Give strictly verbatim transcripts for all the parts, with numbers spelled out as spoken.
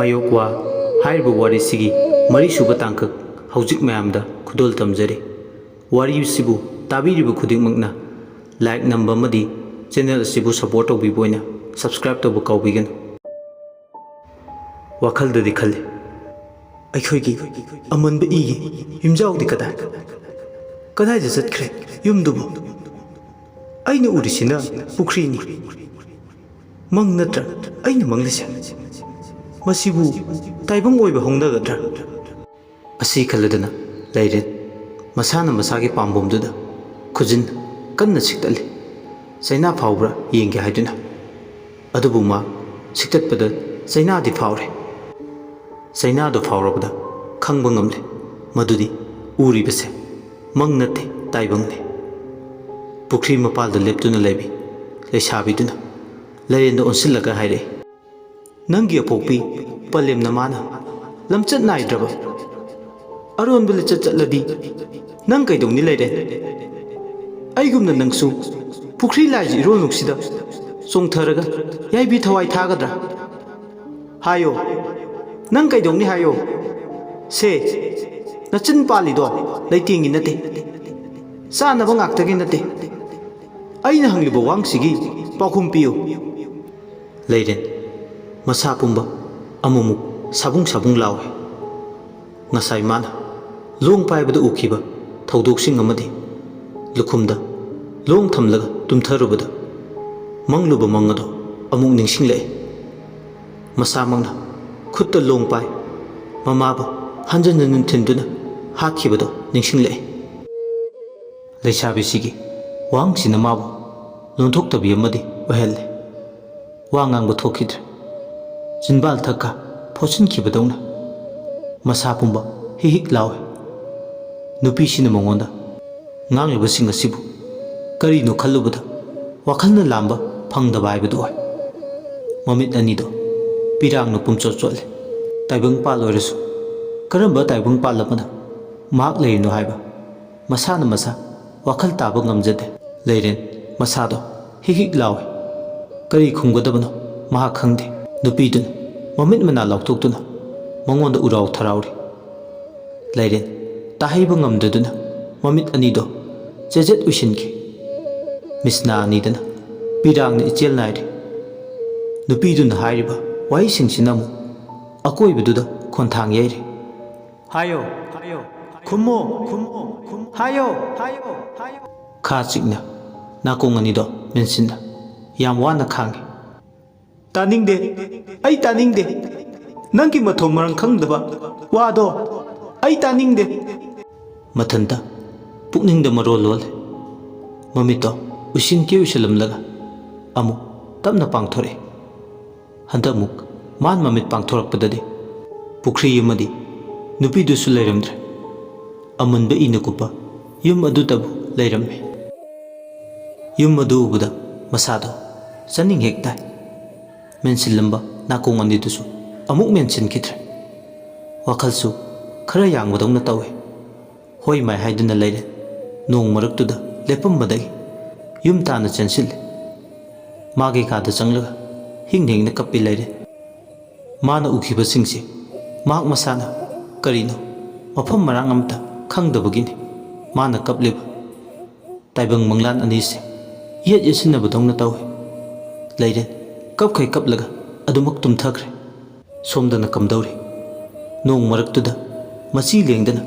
ꯑꯌꯣꯛ ꯋꯥ ꯍꯥꯏꯔꯤꯕ ꯋꯥꯔꯤꯁꯤꯒꯤ ꯃꯔꯤꯁꯨꯕ ꯇꯥꯡꯀꯛ ꯍꯧꯖꯤꯛ ꯃꯌꯥꯝꯗ ꯈꯨꯗꯣꯜ ꯇꯝꯖꯔꯤ꯫ ꯋꯥꯔꯤꯁꯤꯕꯨ ꯇꯥꯕꯤꯔꯤꯕ ꯈꯨꯗꯤꯡꯃꯛꯅ like ꯅꯝꯕ ꯑꯃꯗꯤ channel ꯑꯁꯤꯕꯨ support ꯇꯧꯕꯤꯕ ꯑꯣꯏꯅ subscribe ꯇꯧꯕ ꯀꯥꯎꯕꯤꯒꯅꯨ꯫ ꯋꯥꯈꯜꯗꯗꯤ ꯈꯜꯂꯤ, "ꯑꯩꯈꯣꯏꯒꯤ ꯑꯃꯟꯕ ꯏꯒꯤ ꯌꯨꯝꯖꯥꯎꯗꯤ ꯀꯗꯥꯏ? ꯀꯗꯥꯏꯗ ꯆꯠꯈ꯭ꯔꯦ ꯌꯨꯝꯗꯨꯕꯨ? ꯑꯩꯅ ꯎꯔꯤꯁꯤꯅ ꯄꯨꯈ꯭ꯔꯤꯅꯤ꯫ ꯃꯪ ꯅꯠꯇ꯭ꯔꯥ ꯑꯩꯅ ꯃꯪꯂꯤꯁꯦ? ꯃꯁꯤꯕꯨ ꯇꯥꯏꯕꯪ ꯑꯣꯏꯕ ꯍꯧꯅꯒꯗ꯭ꯔꯥ?" ꯑꯁꯤ ꯈꯜꯂꯗꯨꯅ ꯂꯩꯔꯦ꯫ ꯃꯁꯥꯅ ꯃꯁꯥꯒꯤ ꯄꯥꯝꯕꯣꯝꯗꯨꯗ ꯈꯨꯖꯤꯟ ꯀꯟꯅ ꯁꯤꯛꯇꯠꯂꯤ꯫ ꯆꯩꯅꯥ ꯐꯥꯎꯕ꯭ꯔꯥ ꯌꯦꯡꯒꯦ ꯍꯥꯏꯗꯨꯅ꯫ ꯑꯗꯨꯕꯨ ꯃꯥ ꯁꯤꯛꯇꯠꯄꯗ ꯆꯩꯅꯥꯗꯤ ꯐꯥꯎꯔꯦ꯫ ꯆꯩꯅꯥꯗꯣ ꯐꯥꯎꯔꯕꯗ ꯈꯪꯕ ꯉꯝꯂꯦ ꯃꯗꯨꯗꯤ ꯎꯔꯤꯕꯁꯦ ꯃꯪ ꯅꯠꯇꯦ, ꯇꯥꯏꯕꯪꯅꯤ꯫ ꯄꯨꯈ꯭ꯔꯤ ꯃꯄꯥꯜꯗ ꯂꯦꯞꯇꯨꯅ ꯂꯩꯕꯤ ꯂꯩꯁꯥꯕꯤꯗꯨꯅ ꯂꯩꯔꯦꯟꯗ ꯑꯣꯟꯁꯤꯜꯂꯒ ꯍꯥꯏꯔꯛꯏ, "ꯅꯪꯒꯤ ꯑꯄꯣꯛꯄꯤ ꯄꯂꯦꯝꯅ ꯃꯥꯅ ꯂꯝꯆꯠ ꯅꯥꯏꯗ꯭ꯔꯕ ꯑꯔꯣꯟꯕ ꯂꯤꯆꯠ ꯆꯠꯂꯗꯤ ꯅꯪ ꯀꯩꯗꯧꯅꯤ ꯂꯩꯔꯦ? ꯑꯩꯒꯨꯝꯅ ꯅꯪꯁꯨ ꯄꯨꯈ꯭ꯔꯤ ꯂꯥꯏꯒꯤ ꯏꯔꯣꯜ ꯅꯨꯡꯁꯤꯗ ꯆꯣꯡꯊꯔꯒ ꯌꯥꯏꯕꯤ ꯊꯋꯥꯏ ꯊꯥꯒꯗ꯭ꯔꯥ? ꯍꯥꯏꯌꯣ, ꯅꯪ ꯀꯩꯗꯧꯅꯤ ꯍꯥꯏꯌꯣ? ꯁꯦ, ꯅꯆꯤꯟ ꯄꯥꯜꯂꯤꯗꯣ ꯂꯩꯇꯦꯡꯒꯤ ꯅꯠꯇꯦ, ꯆꯥꯅꯕ ꯉꯥꯛꯇꯒꯤ ꯅꯠꯇꯦ꯫ ꯑꯩꯅ ꯍꯪꯂꯤꯕ ꯋꯥꯍꯪꯁꯤꯒꯤ ꯄꯥꯎꯈꯨꯝ ꯄꯤꯌꯨ꯫" ꯂꯩꯔꯦꯟ ꯃꯁꯥ ꯄꯨꯝꯕ ꯑꯃꯨꯛꯃꯨꯛ ꯁꯥꯕꯨꯡ ꯁꯥꯕꯨꯡ ꯂꯥꯎꯏ꯫ ꯉꯁꯥꯏ ꯃꯥꯅ ꯂꯣꯡ ꯄꯥꯏꯕꯗ ꯎꯈꯤꯕ ꯊꯧꯗꯣꯛꯁꯤꯡ ꯑꯃꯗꯤ ꯂꯨꯈꯨꯝꯗ ꯂꯣꯡ ꯊꯝꯂꯒ ꯇꯨꯝꯊꯔꯨꯕꯗ ꯃꯪꯂꯨꯕ ꯃꯪ ꯑꯗꯣ ꯑꯃꯨꯛ ꯅꯤꯡꯁꯤꯡꯂꯛꯏ꯫ ꯃꯁꯥꯃꯛꯅ ꯈꯨꯠꯇ ꯂꯣꯡ ꯄꯥꯏ ꯃꯃꯥꯕꯨ ꯍꯟꯖꯤꯟ ꯍꯟꯖꯤꯟ ꯊꯤꯟꯗꯨꯅ ꯍꯥꯠꯈꯤꯕꯗꯣ ꯅꯤꯡꯁꯤꯡꯂꯛꯏ꯫ ꯂꯩꯁꯥꯕꯤꯁꯤꯒꯤ ꯋꯥꯍꯪꯁꯤꯅ ꯃꯥꯕꯨ ꯂꯣꯟꯊꯣꯛꯇꯕꯤ ꯑꯃꯗꯤ ꯑꯣꯏꯍꯜꯂꯦ꯫ ꯋꯥ ꯉꯥꯡꯕ ꯊꯣꯛꯈꯤꯗ꯭ꯔꯦ꯫ ꯆꯤꯟꯕꯥꯜ ꯊꯛꯀ ꯐꯣꯠꯆꯤꯟꯈꯤꯕꯗꯧꯅ ꯃꯁꯥ ꯄꯨꯝꯕ ꯍꯤꯛ ꯍꯤꯛ ꯂꯥꯎꯏ꯫ ꯅꯨꯄꯤꯁꯤꯅ ꯃꯉꯣꯟꯗ ꯉꯥꯡꯂꯤꯕꯁꯤꯡ ꯑꯁꯤꯕꯨ ꯀꯔꯤꯅꯣ ꯈꯜꯂꯨꯕꯗ ꯋꯥꯈꯜꯅ ꯂꯥꯝꯕ ꯐꯪꯗꯕ ꯍꯥꯏꯕꯗꯨ ꯑꯣꯏ꯫ ꯃꯃꯤꯠ ꯑꯅꯤꯗꯣ ꯄꯤꯔꯥꯡꯅ ꯄꯨꯝꯆꯣꯠ ꯆꯣꯠꯂꯦ꯫ ꯇꯥꯏꯕꯪꯄꯥꯜ ꯑꯣꯏꯔꯁꯨ ꯀꯔꯝꯕ ꯇꯥꯏꯕꯪꯄꯥꯜ ꯑꯃꯅ ꯃꯍꯥꯛ ꯂꯩꯔꯤꯅꯣ ꯍꯥꯏꯕ ꯃꯁꯥꯅ ꯃꯁꯥ ꯋꯥꯈꯜ ꯇꯥꯕ ꯉꯝꯖꯗꯦ꯫ ꯂꯩꯔꯦꯟ ꯃꯁꯥꯗꯣ ꯍꯤꯛ ꯍꯤꯛ ꯂꯥꯎꯏ꯫ ꯀꯔꯤ ꯈꯨꯝꯒꯗꯕꯅꯣ ꯃꯍꯥꯛ ꯈꯪꯗꯦ꯫ ꯅꯨꯄꯤꯗꯨꯅ ꯃꯃꯤꯠ ꯃꯅꯥ ꯂꯥꯎꯊꯣꯛꯇꯨꯅ ꯃꯉꯣꯟꯗ ꯎꯔꯥꯎ ꯊꯔꯥꯎꯔꯤ꯫ ꯂꯥꯏꯔꯦꯟ ꯇꯥꯍꯩꯕ ꯉꯝꯗꯗꯨꯅ ꯃꯃꯤꯠ ꯑꯅꯤꯗꯣ ꯆꯦꯖꯦꯠ ꯎꯏꯁꯤꯟꯈꯤ꯫ ꯃꯤꯁꯅꯥ ꯑꯅꯤꯗꯅ ꯄꯤꯔꯥꯡꯅ ꯏꯆꯦꯜ ꯅꯥꯏꯔꯤ꯫ ꯅꯨꯄꯤꯗꯨꯅ ꯍꯥꯏꯔꯤꯕ ꯋꯥꯍꯩꯁꯤꯡꯁꯤꯅ ꯑꯃꯨꯛ ꯑꯀꯣꯏꯕꯗꯨꯗ ꯈꯣꯟꯊꯥꯡ ꯌꯩꯔꯤ꯫ "ꯍꯥꯏꯌꯣ, ꯍꯥꯏꯌꯣ, ꯈꯨꯝꯃꯣ, ꯈꯨꯝꯃꯣ, ꯈꯨꯝꯃꯣ, ꯍꯥꯏꯌꯣ, ꯍꯥꯏꯌꯣ, ꯍꯥꯏꯌꯣ"꯫ ꯈꯥ ꯆꯤꯛꯅ ꯅꯥꯀꯣꯡ ꯑꯅꯤꯗꯣ ꯃꯦꯟꯁꯤꯟꯅ ꯌꯥꯝ ꯋꯥꯅ ꯈꯥꯡꯉꯤ꯫ "ꯇꯥꯅꯤꯡꯗꯦ, ꯑꯩ ꯇꯥꯅꯤꯡꯗꯦ꯫ ꯅꯪꯒꯤ ꯃꯊꯣꯡ ꯃꯔꯝ ꯈꯪꯗꯕ ꯋꯥꯗꯣ ꯑꯩ ꯇꯥꯅꯤꯡꯗꯦ"꯫ ꯃꯊꯟꯇ ꯄꯨꯛꯅꯤꯡꯗ ꯃꯔꯣꯜ ꯂꯣꯜꯂꯦ꯫ ꯃꯃꯤꯠꯇꯣ ꯎꯏꯁꯤꯟ ꯀꯤ ꯎꯏꯁꯤꯜꯂꯝꯂꯒ ꯑꯃꯨꯛ ꯇꯞꯅ ꯄꯥꯡꯊꯣꯔꯛꯑꯦ꯫ ꯍꯟꯗꯛꯃꯨꯛ ꯃꯥꯅ ꯃꯃꯤꯠ ꯄꯥꯡꯊꯣꯔꯛꯄꯗꯗꯤ ꯄꯨꯈ꯭ꯔꯤ ꯑꯃꯗꯤ ꯅꯨꯄꯤꯗꯨꯁꯨ ꯂꯩꯔꯝꯗ꯭ꯔꯦ꯫ ꯑꯃꯨꯟꯕ ꯏꯅ ꯀꯨꯞꯄ ꯌꯨꯝ ꯑꯗꯨꯗꯕꯨ ꯂꯩꯔꯝꯃꯤ꯫ ꯌꯨꯝ ꯑꯗꯨ ꯎꯕꯗ ꯃꯁꯥꯗꯣ ꯆꯥꯅꯤꯡ ꯍꯦꯛ ꯇꯥꯏ꯫ ꯃꯦꯟꯁꯤꯜꯂꯝꯕ ꯅꯥꯀꯣꯡ ꯑꯅꯤꯗꯨꯁꯨ ꯑꯃꯨꯛ ꯃꯦꯟꯁꯤꯟꯈꯤꯗ꯭ꯔꯦ꯫ ꯋꯥꯈꯜꯁꯨ ꯈꯔ ꯌꯥꯡꯕꯗꯧꯅ ꯇꯧꯏ꯫ ꯍꯣꯏ ꯃꯥꯏ ꯍꯥꯏꯗꯨꯅ ꯂꯩꯔꯦ꯫ ꯅꯣꯡ ꯃꯔꯛꯇꯨꯗ ꯂꯦꯞꯄꯝꯕꯗꯒꯤ ꯌꯨꯝ ꯇꯥꯅ ꯆꯦꯟꯁꯤꯜꯂꯦ꯫ ꯃꯥꯒꯤ ꯀꯥꯗ ꯆꯪꯂꯒ ꯍꯤꯡ ꯍꯤꯡꯅ ꯀꯞꯄꯤ ꯂꯩꯔꯦ꯫ ꯃꯥꯅ ꯎꯈꯤꯕꯁꯤꯡꯁꯦ ꯃꯍꯥꯛ ꯃꯁꯥꯅ ꯀꯔꯤꯅꯣ ꯃꯐꯝ ꯃꯔꯥꯡ ꯑꯃꯇ ꯈꯪꯗꯕꯒꯤꯅꯤ ꯃꯥꯅ ꯀꯞꯂꯤꯕ꯫ ꯇꯥꯏꯕꯪ ꯃꯪꯂꯥꯟ ꯑꯅꯤꯁꯦ ꯏꯌꯦꯠ ꯌꯦꯠꯁꯤꯟꯅꯕꯗꯧꯅ ꯇꯧꯏ꯫ ꯂꯩꯔꯦ ꯀꯞꯈꯩ ꯀꯞꯂꯒ ꯑꯗꯨꯃꯛ ꯇꯨꯝꯊꯈ꯭ꯔꯦ꯫ ꯁꯣꯝꯗꯅ ꯀꯝꯗꯧꯔꯤ? ꯅꯣꯡ ꯃꯔꯛꯇꯨꯗ ꯃꯆꯤ ꯂꯦꯡꯗꯅ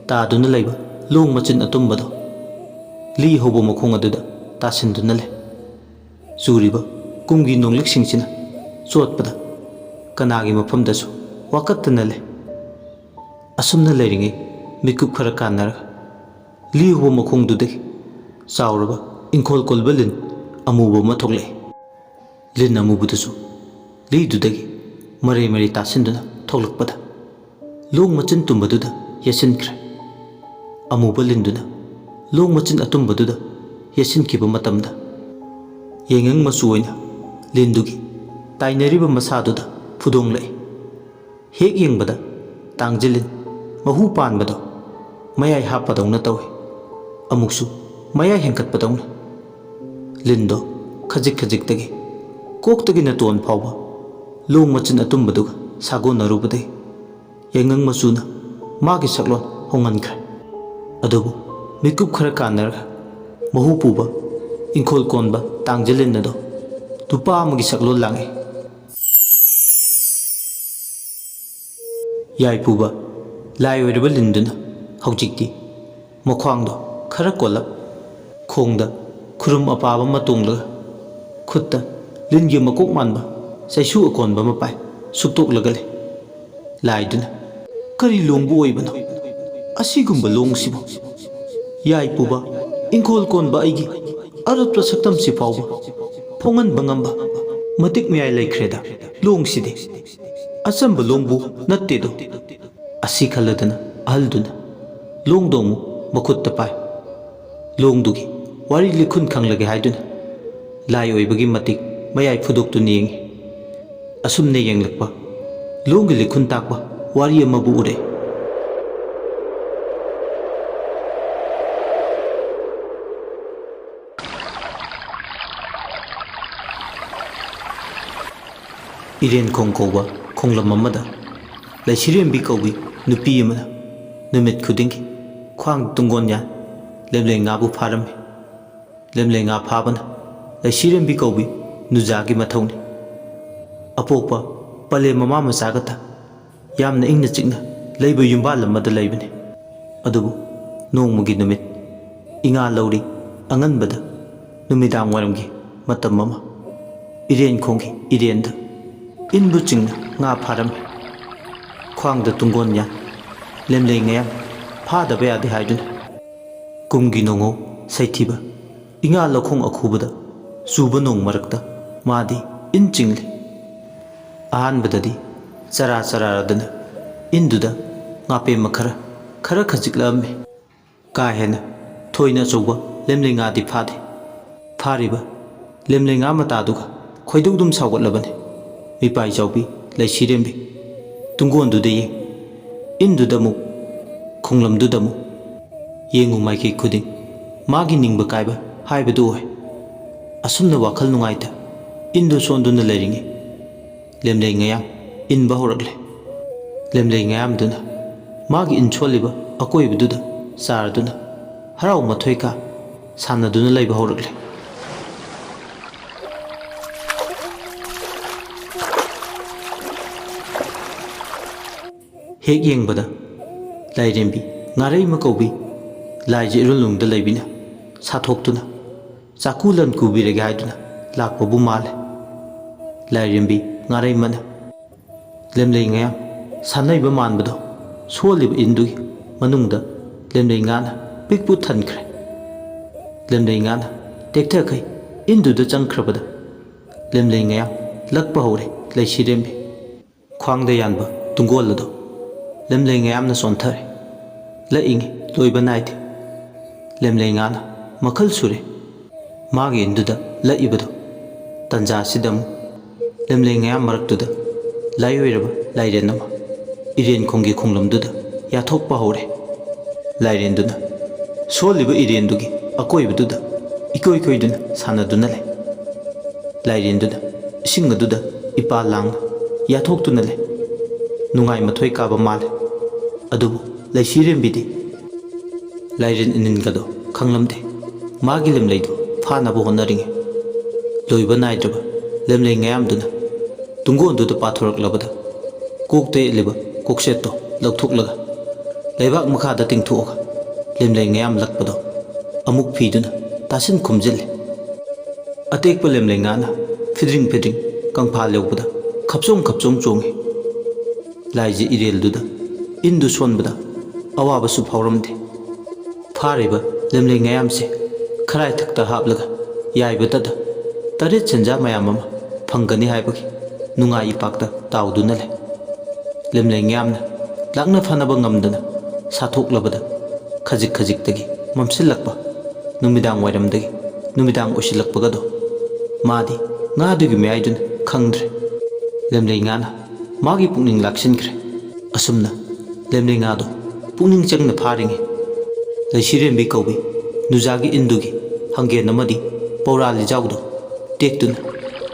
ꯇꯥꯗꯨꯅ ꯂꯩꯕ ꯂꯣꯡ ꯃꯆꯤꯟ ꯑꯇꯨꯝꯕꯗꯣ ꯂꯤ ꯍꯧꯕ ꯃꯈꯣꯡ ꯑꯗꯨꯗ ꯇꯥꯁꯤꯟꯗꯨꯅ ꯂꯩ꯫ ꯆꯨꯔꯤꯕ ꯀꯨꯝꯒꯤ ꯅꯣꯡꯂꯤꯛꯁꯤꯡꯁꯤꯅ ꯆꯣꯠꯄꯗ ꯀꯅꯥꯒꯤ ꯃꯐꯝꯗꯁꯨ ꯋꯥꯀꯠꯇꯅ ꯂꯩ꯫ ꯑꯁꯨꯝꯅ ꯂꯩꯔꯤꯉꯩ ꯃꯤꯀꯨꯞ ꯈꯔ ꯀꯥꯟꯅꯔꯒ ꯂꯤ ꯍꯧꯕ ꯃꯈꯣꯡꯗꯨꯗꯒꯤ ꯆꯥꯎꯔꯕ ꯏꯪꯈꯣꯜ ꯀꯣꯏꯕ ꯂꯤꯟ ꯑꯃꯨꯕ ꯑꯃ ꯊꯣꯛꯂꯛꯏ꯫ ꯂꯤꯟ ꯑꯃꯨꯕꯗꯨꯁꯨ ꯂꯤꯗꯨꯗꯒꯤ ꯃꯔꯩ ꯃꯔꯩ ꯇꯥꯁꯤꯟꯗꯨꯅ ꯊꯣꯛꯂꯛꯄꯗ ꯂꯣꯡ ꯃꯆꯤꯟ ꯇꯨꯝꯕꯗꯨꯗ ꯌꯦꯠꯁꯤꯟꯈ꯭ꯔꯦ꯫ ꯑꯃꯨꯕ ꯂꯤꯟꯗꯨꯅ ꯂꯣꯡ ꯃꯆꯤꯟ ꯑꯇꯨꯝꯕꯗꯨꯗ ꯌꯦꯠꯁꯤꯟꯈꯤꯕ ꯃꯇꯝꯗ ꯌꯦꯡꯉꯪ ꯃꯆꯨ ꯑꯣꯏꯅ ꯂꯤꯟꯗꯨꯒꯤ ꯇꯥꯏꯅꯔꯤꯕ ꯃꯁꯥꯗꯨꯗ ꯐꯨꯗꯣꯡꯂꯛꯏ꯫ ꯍꯦꯛ ꯌꯦꯡꯕꯗ ꯇꯥꯡꯖꯤꯜꯂꯤꯟ ꯃꯍꯨ ꯄꯥꯟꯕꯗꯣ ꯃꯌꯥꯏ ꯍꯥꯞꯄꯗꯧꯅ ꯇꯧꯏ꯫ ꯑꯃꯨꯛꯁꯨ ꯃꯌꯥꯏ ꯍꯦꯟꯒꯠꯄꯗꯧꯅ꯫ ꯂꯤꯟꯗꯣ ꯈꯖꯤꯛ ꯈꯖꯤꯛꯇꯒꯤ ꯀꯣꯛꯇꯒꯤ ꯅꯇꯣꯟ ꯐꯥꯎꯕ ꯂꯣꯡ ꯃꯆꯤꯟ ꯑꯇꯨꯝꯕꯗꯨꯒ ꯁꯥꯒꯣꯟꯅꯔꯨꯕꯗꯒꯤ ꯌꯥꯏꯉꯪ ꯃꯆꯨꯅ ꯃꯥꯒꯤ ꯁꯛꯂꯣꯟ ꯍꯣꯡꯍꯟꯈ꯭ꯔꯦ꯫ ꯑꯗꯨꯕꯨ ꯃꯤꯀꯨꯞ ꯈꯔ ꯀꯥꯟꯅꯔꯒ ꯃꯍꯨ ꯄꯨꯕ ꯏꯪꯈꯣꯜ ꯀꯣꯟꯕ ꯇꯥꯡꯖꯂꯤꯟ ꯑꯗꯣ ꯅꯨꯄꯥ ꯑꯃꯒꯤ ꯁꯛꯂꯣꯟ ꯂꯥꯡꯉꯤ꯫ ꯌꯥꯏꯄꯨꯕ ꯂꯥꯏ ꯑꯣꯏꯔꯕ ꯂꯤꯟꯗꯨꯅ ꯍꯧꯖꯤꯛꯇꯤ ꯃꯈ꯭ꯋꯥꯡꯗꯣ ꯈꯔ ꯀꯣꯜꯂꯞ, ꯈꯣꯡꯗ ꯈꯨꯔꯨꯝ ꯑꯄꯥꯕ ꯑꯃ ꯇꯣꯡꯂꯒ, ꯈꯨꯠꯇ ꯂꯤꯟꯒꯤ ꯃꯀꯣꯛ ꯃꯥꯟꯕ ꯆꯩꯁꯨ ꯑꯀꯣꯟꯕ ꯑꯃ ꯄꯥꯏ ꯁꯨꯛꯇꯣꯛꯂꯒ ꯂꯩ꯫ ꯂꯥꯏꯗꯨꯅ, "ꯀꯔꯤ ꯂꯣꯡꯕꯨ ꯑꯣꯏꯕꯅꯣ ꯑꯁꯤꯒꯨꯝꯕ ꯂꯣꯡꯁꯤꯕꯨ? ꯌꯥꯏꯄꯨꯕ, ꯏꯪꯈꯣꯜ ꯀꯣꯟꯕ ꯑꯩꯒꯤ ꯑꯔꯨꯠꯄ ꯁꯛꯇꯝꯁꯤ ꯐꯥꯎꯕ ꯐꯣꯡꯍꯟꯕ ꯉꯝꯕ ꯃꯇꯤꯛ ꯃꯌꯥꯏ ꯂꯩꯈ꯭ꯔꯦꯗ ꯂꯣꯡꯁꯤꯗꯤ꯫ ꯑꯆꯝꯕ ꯂꯣꯡꯕꯨ ꯅꯠꯇꯦꯗꯣ"꯫ ꯑꯁꯤ ꯈꯜꯂꯗꯅ ꯑꯍꯜꯗꯨꯅ ꯂꯣꯡꯗꯣ ꯑꯃꯨꯛ ꯃꯈꯨꯠꯇ ꯄꯥꯏ꯫ ꯂꯣꯡꯗꯨꯒꯤ ꯋꯥꯔꯤ ꯂꯤꯈꯨꯟ ꯈꯪꯂꯒꯦ ꯍꯥꯏꯗꯨꯅ ꯂꯥꯏ ꯑꯣꯏꯕꯒꯤ ꯃꯇꯤꯛ ꯃꯌꯥꯏ ꯐꯨꯗꯣꯛꯇꯨꯅ ꯌꯦꯡꯉꯤ꯫ ꯑꯁꯨꯝꯅ ꯌꯦꯡꯂꯛꯄ ꯂꯣꯡꯒꯤ ꯂꯤꯈꯨꯟ ꯇꯥꯛꯄ ꯋꯥꯔꯤ ꯑꯃꯕꯨ ꯎꯔꯦ꯫ ꯏꯔꯦꯟꯈꯣꯡ ꯀꯧꯕ ꯈꯣꯡꯂꯝ ꯑꯃꯗ ꯂꯩꯁꯤꯔꯦꯝꯕꯤ ꯀꯧꯕꯤ ꯅꯨꯄꯤ ꯑꯃꯅ ꯅꯨꯃꯤꯠ ꯈꯨꯗꯤꯡꯒꯤ ꯈ꯭ꯋꯥꯡ ꯇꯨꯡꯒꯣꯟ ꯌꯥꯟ ꯂꯦꯝꯂꯩ ꯉꯥꯕꯨ ꯐꯥꯔꯝꯃꯤ꯫ ꯂꯦꯝꯂꯩ ꯉꯥ ꯐꯥꯕꯅ ꯂꯩꯁꯤꯔꯦꯝꯕꯤ ꯀꯧꯕꯤ ꯅꯨꯖꯥꯒꯤ ꯃꯊꯧꯅꯤ꯫ ꯑꯄꯣꯛꯄ ꯄꯂꯦꯝ ꯃꯃꯥ ꯃꯆꯥꯒꯇ ꯌꯥꯝꯅ ꯏꯪꯅ ꯆꯤꯛꯅ ꯂꯩꯕ ꯌꯨꯝꯕꯥꯜ ꯑꯃꯗ ꯂꯩꯕꯅꯤ꯫ ꯑꯗꯨꯕꯨ ꯅꯣꯡꯃꯒꯤ ꯅꯨꯃꯤꯠ ꯏꯉꯥ ꯂꯧꯔꯤ ꯑꯉꯟꯕꯗ ꯅꯨꯃꯤꯗꯥꯡ ꯋꯥꯏꯔꯝꯒꯤ ꯃꯇꯝ ꯑꯃ ꯏꯔꯦꯟꯈꯣꯡꯒꯤ ꯏꯔꯦꯟꯗ ꯏꯟꯕꯨ ꯆꯤꯡꯅ ꯉꯥ ꯐꯥꯔꯝꯃꯤ꯫ ꯈ꯭ꯋꯥꯡꯗ ꯇꯨꯡꯒꯣꯟ ꯌꯥꯟ ꯂꯦꯝꯂꯩ ꯉꯥꯌꯥꯝ ꯐꯥꯗꯕ ꯌꯥꯗꯦ ꯍꯥꯏꯗꯨꯅ ꯀꯨꯝꯒꯤ ꯅꯣꯡꯍꯧ ꯁꯩꯊꯤꯕ ꯏꯉꯥ ꯂꯧꯈꯣꯡ ꯑꯈꯨꯕꯗ ꯆꯨꯕ ꯅꯣꯡ ꯃꯔꯛꯇ ꯃꯥꯗꯤ ꯏꯟ ꯆꯤꯡꯂꯤ꯫ ꯑꯍꯥꯟꯕꯗꯗꯤ ꯆꯔꯥ ꯆꯔꯥꯔꯗꯅ ꯏꯟꯗꯨꯗ ꯉꯥꯄꯦꯝꯃ ꯈꯔ, ꯈꯔ ꯈꯖꯤꯛꯂꯛꯑꯝꯃꯤ꯫ ꯀꯥ ꯍꯦꯟꯅ ꯊꯣꯏꯅ ꯑꯆꯧꯕ ꯂꯦꯝꯂꯩ ꯉꯥꯗꯤ ꯐꯥꯗꯦ꯫ ꯐꯥꯔꯤꯕ ꯂꯦꯝꯂꯩ ꯉꯥ ꯃꯇꯥꯗꯨꯒ ꯈꯣꯏꯗꯧꯗꯨꯝ ꯁꯥꯎꯒꯠꯂꯕꯅꯤ꯫ ꯃꯤꯄꯥꯏ ꯆꯥꯎꯕꯤ ꯂꯩꯁꯤꯔꯦꯝꯕꯤ ꯇꯨꯡꯒꯣꯟꯗꯨꯗ ꯌꯦꯡ, ꯏꯟꯗꯨꯗ ꯑꯃꯨꯛ, ꯈꯣꯡꯂꯝꯗꯨꯗ ꯑꯃꯨꯛ ꯌꯦꯡꯉꯨ ꯃꯥꯏꯀꯩ ꯈꯨꯗꯤꯡ ꯃꯥꯒꯤ ꯅꯤꯡꯕ ꯀꯥꯏꯕ ꯍꯥꯏꯕꯗꯨ ꯑꯣꯏ꯫ ꯑꯁꯨꯝꯅ ꯋꯥꯈꯜ ꯅꯨꯡꯉꯥꯏꯇ ꯏꯟꯗꯨ ꯁꯣꯟꯗꯨꯅ ꯂꯩꯔꯤꯉꯩ ꯂꯦꯝꯂꯩ ꯉꯌꯥꯝ ꯏꯟꯕ ꯍꯧꯔꯛꯂꯦ꯫ ꯂꯦꯝꯂꯩ ꯉꯌꯥꯝꯗꯨꯅ ꯃꯥꯒꯤ ꯏꯟ ꯁꯣꯜꯂꯤꯕ ꯑꯀꯣꯏꯕꯗꯨꯗ ꯆꯥꯔꯗꯨꯅ ꯍꯔꯥꯎ ꯃꯊꯣꯏ ꯀꯥ ꯁꯥꯟꯅꯗꯨꯅ ꯂꯩꯕ ꯍꯧꯔꯛꯂꯦ꯫ ꯍꯦꯛ ꯌꯦꯡꯕꯗ ꯂꯥꯏꯔꯦꯝꯕꯤ ꯉꯥꯔꯩꯃ ꯀꯧꯕꯤ ꯂꯥꯏꯖ ꯏꯔꯨꯜꯅꯨꯡꯗ ꯂꯩꯕꯤꯅ ꯁꯥꯊꯣꯛꯇꯨꯅ ꯆꯥꯛꯀꯨ ꯂꯟ ꯀꯨꯕꯤꯔꯒꯦ ꯍꯥꯏꯗꯨꯅ ꯂꯥꯛꯄꯕꯨ ꯃꯥꯜꯂꯦ꯫ ꯂꯥꯏꯔꯦꯝꯕꯤ ꯉꯥꯔꯩꯃꯅ ꯂꯦꯝꯂꯩ ꯉꯌꯥꯝ ꯁꯥꯟꯅꯩꯕ ꯃꯥꯟꯕꯗꯣ ꯁꯣꯜꯂꯤꯕ ꯏꯟꯗꯨꯒꯤ ꯃꯅꯨꯡꯗ ꯂꯦꯝꯂꯩ ꯉꯥꯅ ꯄꯤꯛꯄꯨ ꯊꯟꯈ꯭ꯔꯦ꯫ ꯂꯦꯝꯂꯩ ꯉꯥꯅ ꯇꯦꯛꯊꯈꯩ ꯏꯟꯗꯨꯗ ꯆꯪꯈ꯭ꯔꯕꯗ ꯂꯦꯝꯂꯩ ꯉꯌꯥꯝ ꯂꯛꯄ ꯍꯧꯔꯦ ꯂꯩꯁꯤꯔꯦꯝꯕꯤ꯫ ꯈ꯭ꯋꯥꯡꯗ ꯌꯥꯟꯕ ꯇꯨꯡꯒꯣꯜ ꯑꯗꯣ ꯂꯦꯝꯂꯩ ꯉꯌꯥꯝꯅ ꯆꯣꯟꯊꯔꯦ꯫ ꯂꯛꯏꯉꯩ ꯂꯣꯏꯕ ꯅꯥꯏꯗꯦ꯫ ꯂꯦꯝꯂꯩ ꯉꯥꯅ ꯃꯈꯜ ꯁꯨꯔꯦ ꯃꯥꯒꯤ ꯏꯟꯗꯨꯗ ꯂꯛꯏꯕꯗꯣ꯫ ꯇꯟꯖꯥ ꯑꯁꯤꯗ ꯑꯃꯨꯛ ꯂꯦꯝꯂꯩ ꯉꯌꯥꯝ ꯃꯔꯛꯇꯨꯗ ꯂꯥꯏꯑꯣꯏꯔꯕ ꯂꯥꯏꯔꯦꯟ ꯑꯃ ꯏꯔꯦꯟ ꯈꯣꯡꯒꯤ ꯈꯣꯡꯂꯝꯗꯨꯗ ꯌꯥꯊꯣꯛꯄ ꯍꯧꯔꯦ꯫ ꯂꯥꯏꯔꯦꯟꯗꯨꯅ ꯁꯣꯜꯂꯤꯕ ꯏꯔꯦꯟꯗꯨꯒꯤ ꯑꯀꯣꯏꯕꯗꯨꯗ ꯏꯀꯣꯏ ꯀꯣꯏꯗꯨꯅ ꯁꯥꯟꯅꯗꯨꯅ ꯂꯩ꯫ ꯂꯥꯏꯔꯦꯟꯗꯨꯅ ꯏꯁꯤꯡ ꯑꯗꯨꯗ ꯏꯄꯥ ꯂꯥꯡꯅ ꯌꯥꯊꯣꯛꯇꯨꯅ ꯂꯩ꯫ ꯅꯨꯡꯉꯥꯏ ꯃꯊꯣꯏ ꯀꯥꯕ ꯃꯥꯜꯂꯦ꯫ ꯑꯗꯨꯕꯨ ꯂꯩꯁꯤꯔꯦꯝꯕꯤꯗꯤ ꯂꯥꯏꯔꯦꯟ ꯏꯅꯤꯟꯒꯗꯣ ꯈꯪꯂꯝꯗꯦ꯫ ꯃꯥꯒꯤ ꯂꯦꯝꯂꯩꯗꯨ ꯐꯥꯅꯕ ꯍꯣꯠꯅꯔꯤꯉꯩ ꯂꯣꯏꯕ ꯅꯥꯏꯗ꯭ꯔꯕ ꯂꯦꯝꯂꯩ ꯉꯌꯥꯝꯗꯨꯅ ꯇꯨꯡꯒꯣꯟꯗꯨꯗ ꯄꯥꯊꯣꯔꯛꯂꯕꯗ ꯀꯣꯛꯇ ꯌꯦꯠꯂꯤꯕ ꯀꯣꯛꯁꯦꯠꯇꯣ ꯂꯧꯊꯣꯛꯂꯒ ꯂꯩꯕꯥꯛ ꯃꯈꯥꯗ ꯇꯤꯡꯊꯣꯛꯑꯒ ꯂꯦꯝꯂꯩ ꯉꯌꯥꯝ ꯂꯛꯄꯗꯣ ꯑꯃꯨꯛ ꯐꯤꯗꯨꯅ ꯇꯥꯁꯤꯟ ꯈꯨꯝꯖꯤꯜꯂꯤ꯫ ꯑꯇꯦꯛꯄ ꯂꯦꯝꯂꯩ ꯉꯥꯅ ꯐꯤꯗ꯭ꯔꯤꯡ ꯐꯤꯗ꯭ꯔꯤꯡ ꯀꯪꯐꯥꯜ ꯌꯧꯕꯗ ꯈꯞꯆꯣꯡ ꯈꯞꯆꯣꯡ ꯆꯣꯡꯏ꯫ ꯂꯥꯏꯖ ꯏꯔꯦꯜꯗꯨꯗ ꯏꯟꯗꯨ ꯁꯣꯟꯕꯗ ꯑꯋꯥꯕꯁꯨ ꯐꯥꯎꯔꯝꯗꯦ꯫ ꯐꯥꯔꯤꯕ ꯂꯦꯝꯂꯩ ꯉꯌꯥꯝꯁꯦ ꯈꯔꯥꯏꯊꯛꯇ ꯍꯥꯞꯂꯒ ꯌꯥꯏꯕꯗꯗ ꯇꯔꯦꯠ ꯁꯦꯟꯖꯥ ꯃꯌꯥꯝ ꯑꯃ ꯐꯪꯒꯅꯤ ꯍꯥꯏꯕꯒꯤ ꯅꯨꯡꯉꯥꯏ ꯏꯄꯥꯛꯇ ꯇꯥꯎꯗꯨꯅ ꯂꯩ꯫ ꯂꯦꯝꯂꯩ ꯉꯌꯥꯝꯅ ꯂꯥꯛꯅ ꯐꯅꯕ ꯉꯝꯗꯅ ꯁꯥꯊꯣꯛꯂꯕꯗ ꯈꯖꯤꯛ ꯈꯖꯤꯛꯇꯒꯤ ꯃꯝꯁꯤꯜꯂꯛꯄ ꯅꯨꯃꯤꯗꯥꯡ ꯋꯥꯏꯔꯝꯗꯒꯤ ꯅꯨꯃꯤꯗꯥꯡ ꯑꯣꯏꯁꯤꯜꯂꯛꯄꯒꯗꯣ ꯃꯥꯗꯤ ꯉꯥꯗꯨꯒꯤ ꯃꯌꯥꯏꯗꯨꯅ ꯈꯪꯗ꯭ꯔꯦ꯫ ꯂꯦꯝꯂꯩ ꯉꯥꯅ ꯃꯥꯒꯤ ꯄꯨꯛꯅꯤꯡ ꯂꯥꯛꯁꯤꯟꯈ꯭ꯔꯦ꯫ ꯑꯁꯨꯝꯅ ꯂꯦꯝꯂꯩ ꯉꯥꯗꯣ ꯄꯨꯛꯅꯤꯡ ꯆꯪꯅ ꯐꯥꯔꯤꯉꯩ ꯂꯩꯁꯤꯔꯦꯝꯕꯤ ꯀꯧꯕꯤ ꯅꯨꯖꯥꯒꯤ ꯏꯟꯗꯨꯒꯤ ꯍꯪꯒꯦꯟ ꯑꯃꯗꯤ ꯄꯧꯔꯥ ꯂꯤꯖꯥꯎꯗꯣ ꯇꯦꯛꯇꯨꯅ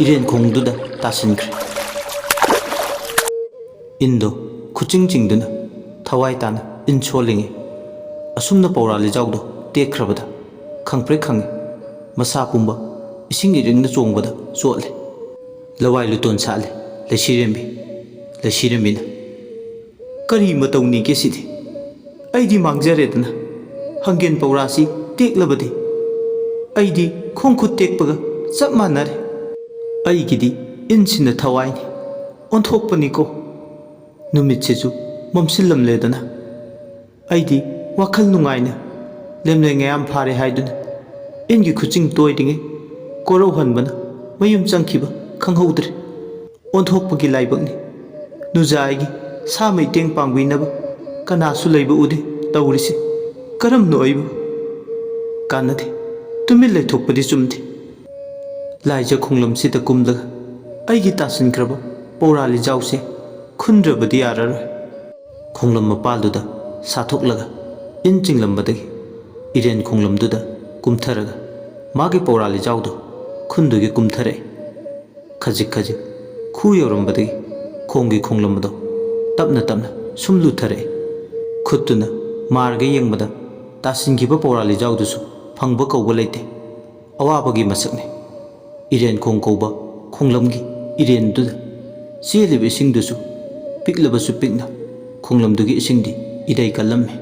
ꯏꯔꯦꯟ ꯈꯣꯡꯗꯨꯗ ꯇꯥꯁꯤꯟꯈ꯭ꯔꯦ꯫ ꯏꯟꯗꯣ ꯈꯨꯆꯤꯡ ꯆꯤꯡꯗꯨꯅ ꯊꯋꯥꯏ ꯇꯥꯅ ꯏꯟ ꯁꯣꯜꯂꯤꯉꯩ, ꯑꯁꯨꯝꯅ ꯄꯧꯔꯥ ꯂꯤꯖꯥꯎꯗꯣ ꯇꯦꯛꯈ꯭ꯔꯕꯗ ꯈꯪꯄ꯭ꯔꯦꯛ ꯈꯪꯉꯤ꯫ ꯃꯁꯥ ꯄꯨꯝꯕ ꯏꯁꯤꯡ ꯏꯔꯤꯡꯅ ꯆꯣꯡꯕꯗ ꯆꯣꯠꯂꯦ꯫ ꯂꯋꯥꯏ ꯂꯨꯇꯣꯟ ꯁꯥꯠꯂꯦ ꯂꯩꯁꯤꯔꯦꯝꯕꯤ꯫ ꯂꯩꯁꯤꯔꯦꯝꯕꯤꯅ, "ꯀꯔꯤ ꯃꯇꯧꯅꯤꯒꯦ ꯁꯤꯗꯤ? ꯑꯩꯗꯤ ꯃꯥꯡꯖꯔꯦꯗꯅ꯫ ꯍꯪꯒꯦꯟ ꯄꯧꯔꯥꯁꯤ ꯇꯦꯛꯂꯕꯗꯤ ꯑꯩꯗꯤ ꯈꯣꯡ ꯈꯨꯠ ꯇꯦꯛꯄꯒ ꯆꯞ ꯃꯥꯟꯅꯔꯦ꯫ ꯑꯩꯒꯤꯗꯤ ꯏꯟꯁꯤꯅ ꯊꯋꯥꯏꯅꯤ꯫ ꯑꯣꯟꯊꯣꯛꯄꯅꯤꯀꯣ꯫ ꯅꯨꯃꯤꯠꯁꯤꯁꯨ ꯃꯝꯁꯤꯜꯂꯝꯂꯦꯗꯅ꯫ ꯑꯩꯗꯤ ꯋꯥꯈꯜ ꯅꯨꯡꯉꯥꯏꯅ ꯂꯦꯝꯂꯩ ꯉꯌꯥꯝ ꯐꯥꯔꯦ ꯍꯥꯏꯗꯨꯅ ꯏꯟꯒꯤ ꯈꯨꯆꯤꯡ ꯇꯣꯏꯔꯤꯉꯩ ꯀꯣꯔꯧꯍꯟꯕꯅ ꯃꯌꯨꯝ ꯆꯪꯈꯤꯕ ꯈꯪꯍꯧꯗ꯭ꯔꯦ꯫ ꯑꯣꯟꯊꯣꯛꯄꯒꯤ ꯂꯥꯏꯕꯛꯅꯤ꯫ ꯅꯨꯖꯥ ꯑꯩꯒꯤ ꯁꯥ ꯃꯩꯇꯦꯡ ꯄꯥꯡꯕꯤꯅꯕ ꯀꯅꯥꯁꯨ ꯂꯩꯕ ꯎꯗꯦ꯫ ꯇꯧꯔꯤꯁꯦ ꯀꯔꯝꯅꯣ ꯑꯩꯕꯨ? ꯀꯥꯟꯅꯗꯦ꯫ ꯇꯨꯃꯤꯟ ꯂꯩꯊꯣꯛꯄꯗꯤ ꯆꯨꯝꯗꯦ꯫ ꯂꯥꯏꯖ ꯈꯣꯡꯂꯝꯁꯤꯗ ꯀꯨꯝꯂꯒ ꯑꯩꯒꯤ ꯇꯥꯁꯤꯟꯈ꯭ꯔꯕ ꯄꯧꯔꯥ ꯂꯤꯖꯥꯎꯁꯦ ꯈꯨꯟꯗ꯭ꯔꯕꯗꯤ ꯌꯥꯔꯔꯣꯏ꯫" ꯈꯣꯡꯂꯝ ꯃꯄꯥꯜꯗꯨꯗ ꯁꯥꯊꯣꯛꯂꯒ ꯏꯟ ꯆꯤꯡꯂꯝꯕꯗꯒꯤ ꯏꯔꯦꯟ ꯈꯣꯡꯂꯝꯗꯨꯗ ꯀꯨꯝꯊꯔꯒ ꯃꯥꯒꯤ ꯄꯧꯔꯥ ꯂꯤꯖꯥꯎꯗꯨ ꯈꯨꯟꯗꯨꯒꯤ ꯀꯨꯝꯊꯔꯛꯏ꯫ ꯈꯖꯤꯛ ꯈꯖꯤꯛ ꯈꯨ ꯌꯧꯔꯝꯕꯗꯒꯤ ꯈꯣꯡꯒꯤ ꯈꯣꯡꯂꯝ ꯑꯗꯨ ꯇꯞꯅ ꯇꯞꯅ ꯁꯨꯝ ꯂꯨꯊꯔꯛꯏ꯫ ꯈꯨꯠꯇꯨꯅ ꯃꯥꯔꯒ ꯌꯦꯡꯕꯗ ꯇꯥꯁꯤꯟꯈꯤꯕ ꯄꯧꯔꯥ ꯂꯤꯖꯥꯎꯗꯨꯁꯨ ꯐꯪꯕ ꯀꯧꯕ ꯂꯩꯇꯦ꯫ ꯑꯋꯥꯕꯒꯤ ꯃꯁꯛꯅꯤ꯫ ꯏꯔꯦꯟ ꯈꯣꯡ ꯀꯧꯕ ꯈꯣꯡꯂꯝꯒꯤ ꯏꯔꯦꯟꯗꯨꯗ ꯆꯦꯜꯂꯤꯕ ꯏꯁꯤꯡꯗꯨꯁꯨ ꯄꯤꯛꯂꯕꯁꯨ ꯄꯤꯛꯅ ꯈꯣꯡꯂꯝꯗꯨꯒꯤ ꯏꯁꯤꯡꯗꯤ ꯏꯔꯩ ꯀꯜꯂꯝꯃꯤ꯫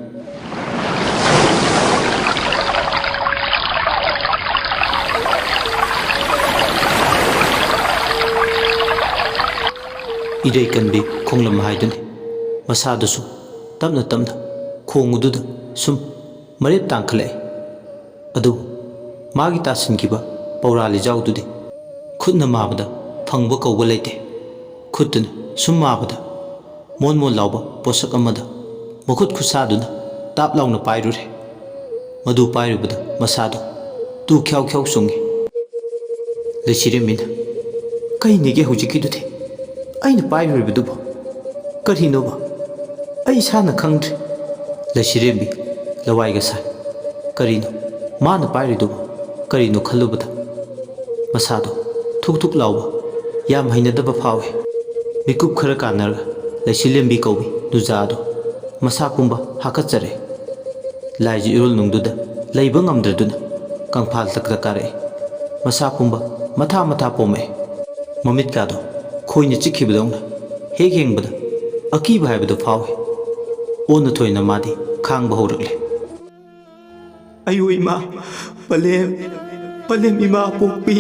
ꯏꯔꯩ ꯀꯟꯕꯤ ꯈꯣꯡꯂꯝ ꯍꯥꯏꯗꯨꯅꯤ꯫ ꯃꯁꯥꯗꯨꯁꯨ ꯇꯞꯅ ꯇꯞꯅ ꯈꯣꯡꯗꯨꯗ ꯁꯨꯝ ꯃꯔꯦꯞ ꯇꯥꯡꯈꯠꯂꯛꯏ꯫ ꯑꯗꯨꯕꯨ ꯃꯥꯒꯤ ꯇꯥꯁꯤꯟꯈꯤꯕ ꯄꯧꯔꯥ ꯂꯤꯖꯥꯎꯗꯨꯗꯤ ꯈꯨꯠꯅ ꯃꯥꯕꯗ ꯐꯪꯕ ꯀꯧꯕ ꯂꯩꯇꯦ꯫ ꯈꯨꯠꯇꯨꯅ ꯁꯨꯝ ꯃꯥꯕꯗ ꯃꯣꯟ ꯃꯣꯟ ꯂꯥꯎꯕ ꯄꯣꯠꯁꯛ ꯑꯃꯗ ꯃꯈꯨꯠ ꯈꯨꯠꯁꯥꯗꯨꯅ ꯇꯥꯞ ꯂꯥꯎꯅ ꯄꯥꯏꯔꯨꯔꯦ꯫ ꯃꯗꯨ ꯄꯥꯏꯔꯨꯕꯗ ꯃꯁꯥꯗꯨ ꯇꯨ ꯈ꯭ꯌꯥꯎ ꯈ꯭ꯌꯥꯎ ꯆꯣꯡꯉꯤ꯫ ꯂꯩꯁꯤꯔꯦꯝꯕꯤꯅ, "ꯀꯩꯅꯤꯒꯦ ꯍꯧꯖꯤꯛꯀꯤꯗꯨꯗꯤ? ꯑꯩꯅ ꯄꯥꯏꯔꯨꯔꯤꯕꯗꯨꯕꯨ ꯀꯔꯤꯅꯣꯕ? ꯑꯩ ꯏꯁꯥꯅ ꯈꯪꯗ꯭ꯔꯦ꯫" ꯂꯩꯁꯤꯔꯦꯝꯕꯤ ꯂꯋꯥꯏꯒ ꯁꯥꯏ꯫ ꯀꯔꯤꯅꯣ ꯃꯥꯅ ꯄꯥꯏꯔꯤꯗꯨꯕꯨ? ꯀꯔꯤꯅꯣ ꯈꯜꯂꯨꯕꯗ ꯃꯁꯥꯗꯣ ꯊꯨꯛ ꯊꯨꯛ ꯂꯥꯎꯕ, ꯌꯥꯝ ꯍꯩꯅꯗꯕ ꯐꯥꯎꯏ꯫ ꯃꯤꯀꯨꯞ ꯈꯔ ꯀꯥꯟꯅꯔꯒ ꯂꯩꯁꯤꯔꯦꯝꯕꯤ ꯀꯧꯕꯤ ꯅꯨꯖꯥꯗꯣ ꯃꯁꯥ ꯄꯨꯝꯕ ꯍꯥꯀꯠꯆꯔꯛꯑꯦ꯫ ꯂꯥꯏꯖ ꯏꯔꯣꯜꯅꯨꯡꯗꯨꯗ ꯂꯩꯕ ꯉꯝꯗ꯭ꯔꯗꯨꯅ ꯀꯪꯐꯥꯜ ꯇꯛꯇ ꯀꯥꯔꯛꯑꯦ꯫ ꯃꯁꯥ ꯄꯨꯝꯕ ꯃꯊꯥ ꯃꯊꯥ ꯄꯣꯝꯃꯛꯑꯦ꯫ ꯃꯃꯤꯠꯀꯥꯗꯣ ꯈꯣꯏꯅ ꯆꯤꯛꯈꯤꯕꯗꯧꯅ ꯍꯦꯛ ꯌꯦꯡꯕꯗ ꯑꯀꯤꯕ ꯍꯥꯏꯕꯗꯨ ꯐꯥꯎꯏ꯫ ꯑꯣꯟꯅ ꯊꯣꯏꯅ ꯃꯥꯗꯤ ꯈꯥꯡꯕ ꯍꯧꯔꯛꯂꯦ꯫ "ꯑꯌꯣ ꯏꯃꯥ, ꯄꯂꯦꯝ, ꯄꯂꯦꯝ ꯏꯃꯥ ꯄꯣꯛꯄꯤ,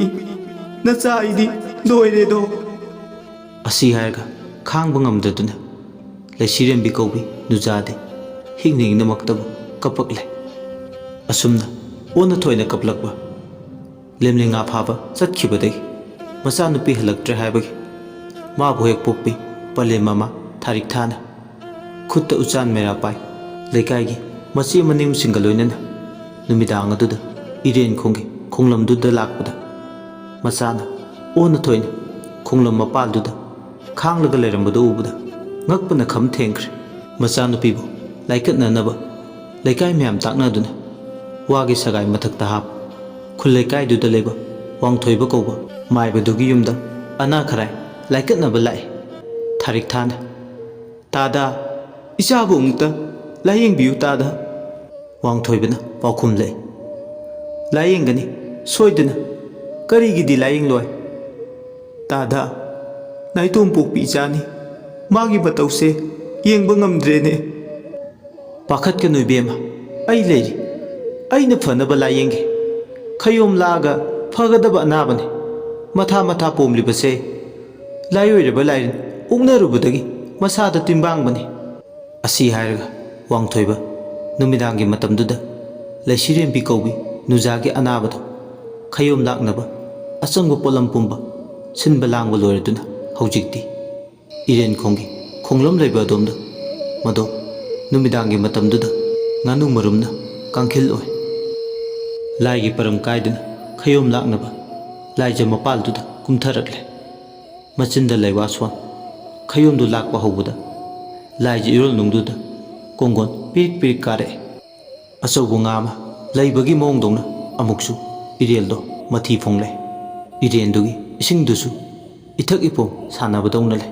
ꯅꯆꯥ ꯑꯩꯗꯤ ꯂꯣꯏꯔꯦꯗꯣ!" ꯑꯁꯤ ꯍꯥꯏꯔꯒ ꯈꯥꯡꯕ ꯉꯝꯗꯗꯨꯅ ꯂꯩꯁꯤꯔꯦꯝꯕꯤ ꯀꯧꯕꯤ ꯅꯨꯖꯥꯗꯤ ꯍꯤꯡꯅ ꯍꯤꯡꯅꯃꯛꯇꯕꯨ ꯀꯞꯄꯛꯂꯦ꯫ ꯑꯁꯨꯝꯅ ꯑꯣꯟꯅ ꯊꯣꯏꯅ ꯀꯞꯂꯛꯄ ꯂꯦꯝꯂꯩꯉꯥ ꯐꯥꯕ ꯆꯠꯈꯤꯕꯗꯒꯤ ꯃꯆꯥꯅꯨꯄꯤ ꯍꯜꯂꯛꯇ꯭ꯔꯦ ꯍꯥꯏꯕꯒꯤ ꯃꯥꯕꯨ ꯍꯦꯛ ꯄꯣꯛꯄꯤ ꯄꯂꯦꯝ ꯃꯃꯥ ꯊꯥꯔꯤꯛ ꯊꯥꯅ ꯈꯨꯠꯇ ꯎꯆꯥꯟ ꯃꯦꯔꯥ ꯄꯥꯏ ꯂꯩꯀꯥꯏꯒꯤ ꯃꯆꯦ ꯃꯅꯦꯝꯁꯤꯡꯒ ꯂꯣꯏꯅꯅ ꯅꯨꯃꯤꯗꯥꯡ ꯑꯗꯨꯗ ꯏꯔꯦꯟꯈꯣꯡꯒꯤ ꯈꯣꯡꯂꯝꯗꯨꯗ ꯂꯥꯛꯄꯗ ꯃꯆꯥꯅ ꯑꯣꯟꯅ ꯊꯣꯏꯅ ꯈꯣꯡꯂꯝ ꯃꯄꯥꯜꯗꯨꯗ ꯈꯥꯡꯂꯒ ꯂꯩꯔꯝꯕꯗꯨ ꯎꯕꯗ ꯉꯛꯄꯅ ꯈꯝ ꯊꯦꯡꯈ꯭ꯔꯦ꯫ ꯃꯆꯥꯅꯨꯄꯤꯕꯨ ꯂꯥꯏꯀꯠꯅꯅꯕ ꯂꯩꯀꯥꯏ ꯃꯌꯥꯝ ꯇꯥꯛꯅꯗꯨꯅ ꯋꯥꯒꯤ ꯁꯒꯥꯏ ꯃꯊꯛꯇ ꯍꯥꯞ ꯈꯨꯜ ꯂꯩꯀꯥꯏꯗꯨꯗ ꯂꯩꯕ ꯋꯥꯡꯊꯣꯏꯕ ꯀꯧꯕ ꯃꯥꯏꯕꯗꯨꯒꯤ ꯌꯨꯝꯗ ꯑꯅꯥ ꯈꯔꯥꯏ ꯂꯥꯏꯀꯠꯅꯕ ꯂꯥꯛꯏ꯫ ꯊꯥꯔꯤꯛ ꯊꯥꯅ, "ꯇꯥꯗ, ꯏꯆꯥꯕꯨ ꯑꯃꯨꯛꯇ ꯂꯥꯏꯌꯦꯡꯕꯤꯌꯨ ꯇꯥꯗ!" ꯋꯥꯡꯊꯣꯏꯕꯅ ꯄꯥꯎꯈꯨꯝꯂꯛꯏ, "ꯂꯥꯏꯌꯦꯡꯒꯅꯤ ꯁꯣꯏꯗꯅ꯫ ꯀꯔꯤꯒꯤꯗꯤ ꯂꯥꯏꯌꯦꯡꯂꯣꯏ? ꯇꯥꯗ, ꯅꯥꯏꯇꯣꯝ ꯄꯣꯛꯄꯤ ꯏꯆꯥꯅꯤ꯫ ꯃꯥꯒꯤ ꯃꯇꯧꯁꯦ ꯌꯦꯡꯕ ꯉꯝꯗ꯭ꯔꯦꯅꯦ!" "ꯄꯥꯈꯠꯀꯅꯨ ꯏꯕꯦꯝꯃ, ꯑꯩ ꯂꯩꯔꯤ꯫ ꯑꯩꯅ ꯐꯅꯕ ꯂꯥꯏꯌꯦꯡꯒꯦ꯫ ꯈꯌꯣꯝ ꯂꯥꯛꯑꯒ ꯐꯒꯗꯕ ꯑꯅꯥꯕꯅꯤ꯫ ꯃꯊꯥ ꯃꯊꯥ ꯄꯣꯝꯂꯤꯕꯁꯦ ꯂꯥꯏꯑꯣꯏꯔꯕ ꯂꯥꯏꯔꯤꯟ ꯑꯣꯛꯅꯔꯨꯕꯗꯒꯤ ꯃꯁꯥꯗ ꯇꯤꯟꯕꯥꯡꯕꯅꯤ꯫" ꯑꯁꯤ ꯍꯥꯏꯔꯒ ꯋꯥꯡꯊꯣꯏꯕ ꯅꯨꯃꯤꯗꯥꯡꯒꯤ ꯃꯇꯝꯗꯨꯗ ꯂꯩꯁꯤꯔꯦꯝꯕꯤ ꯀꯧꯕꯤ ꯅꯨꯖꯥꯒꯤ ꯑꯅꯥꯕꯗꯣ ꯈꯌꯣꯝ ꯂꯥꯛꯅꯕ ꯑꯆꯪꯕ ꯄꯣꯠꯂꯝ ꯄꯨꯝꯕ ꯁꯤꯟꯕ ꯂꯥꯡꯕ ꯂꯣꯏꯔꯗꯨꯅ ꯍꯧꯖꯤꯛꯇꯤ ꯏꯔꯦꯟꯈꯣꯡꯒꯤ ꯈꯣꯡꯂꯝ ꯂꯩꯕ ꯑꯗꯣꯝꯗ ꯃꯗꯣ ꯅꯨꯃꯤꯗꯥꯡꯒꯤ ꯃꯇꯝꯗꯨꯗ ꯉꯥꯅꯨ ꯃꯔꯨꯝꯅ ꯀꯥꯡꯈꯤꯜ ꯑꯣꯏ꯫ ꯂꯥꯏꯒꯤ ꯄꯔꯝ ꯀꯥꯏꯗꯅ ꯈꯌꯣꯝ ꯂꯥꯛꯅꯕ ꯂꯥꯏꯖ ꯃꯄꯥꯜꯗꯨꯗ ꯀꯨꯝꯊꯔꯛꯂꯦ꯫ ꯃꯆꯤꯟꯗ ꯂꯩꯋꯥ ꯁꯣꯟ ꯈꯌꯣꯝꯗꯨ ꯂꯥꯛꯄ ꯍꯧꯕꯗ ꯂꯥꯏꯖ ꯏꯔꯣꯜꯅꯨꯡꯗꯨꯗ ꯀꯣꯡꯒꯣꯟ ꯄꯤꯔꯤꯛ ꯄꯤꯔꯤꯛ ꯀꯥꯔꯛꯑꯦ꯫ ꯑꯆꯧꯕ ꯉꯥ ꯑꯃ ꯂꯩꯕꯒꯤ ꯃꯑꯣꯡꯗꯧꯅ ꯑꯃꯨꯛꯁꯨ ꯏꯔꯦꯜꯗꯣ ꯃꯊꯤ ꯐꯣꯡꯂꯦ꯫ ꯏꯔꯦꯟꯗꯨꯒꯤ ꯏꯁꯤꯡꯗꯨꯁꯨ ꯏꯊꯛ ꯏꯄꯣꯝ ꯁꯥꯟꯅꯕꯗꯧꯅ ꯂꯩ꯫